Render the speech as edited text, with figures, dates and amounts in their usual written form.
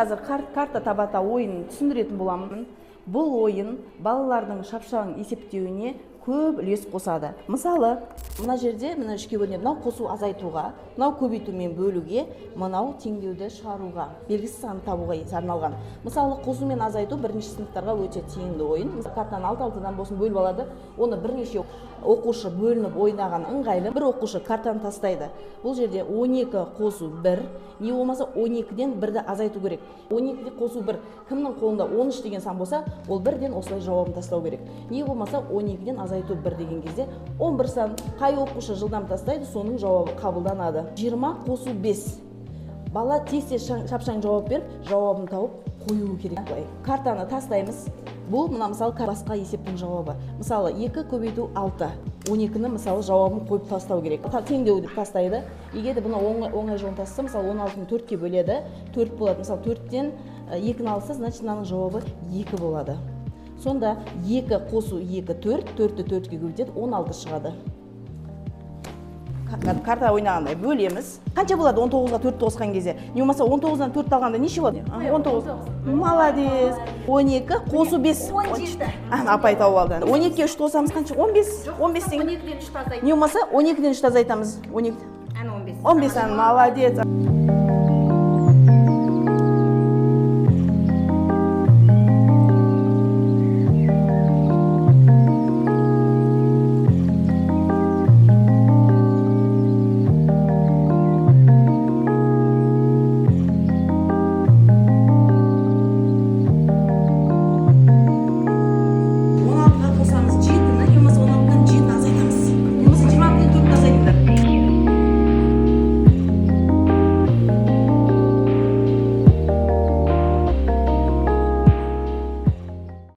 Қазір карта табата ойынын түсіндіретін боламын. Бұл ойын балалардың шапшаң есептеуіне көп үлес қосады. Мысалы, мына жерде, мына үшке бөлінеді. Мынау қосу, азайтуға, мынау көбейту мен бөлуге, мынау теңдеуді шығаруға, белгісіз санды табуға арналған. Мысалы, қосу мен азайту бірінші сыныптарға өте тиімді ойын. Мысалы, картаны алты алтыдан болсын бөліп алады. Оны бірнеше оқушы бөлініп ойнаған ыңғайлы. Бір оқушы картаны тастайды. Бұл жерде 12 қосу 1, не болмаса 12-ден 1-ді азайту керек. 12-де қосу 1, кімнің қолында 13 деген сан болса, ол бірден осылай жауабын тастау керек. Не болмаса 12-ден азайту 1 деген кезде 11 сан. Қай оқушы жылдам тастайды, соның жауабы қабылданады. 20 қосу 5. Бала тез тез шапшаң жауап беріп, жауабын тауып қоюы керек. Былай картаны тастаймыз. Бұл мына, мысалы, басқа есептің жауабы. Мысалы, 2 көбейту 6, 12-ні, мысалы, жауабын қойып тастау керек. Теңдеу деп тастайды. Егер де бұны оңай жолын тастаса, мысалы, 16-ны 4-ке бөледі, 4 болады. Мысалы, 4-тен 2-ні алса, значит, мынаның жауабы 2 болады. Сонда 2 қосу 2, 4, 4-ті 4-ке көбейтеді, 16 шығады. Карта ойнағандай бөлеміз. Қанша болады 19-ға 4 қосқан кезде? Не болмаса 19-дан 4 алғанда неше болады? 19. Молодец. 12 қосу 5. 17. Ана апай тауып алды. 12-ге 3 қосамыз, қанша? 15. 15 тең. 12-ден 3 азайт. Не болмаса 12-ден 3 азайтамыз. 12. Әне, 15. 15, ана, молодец.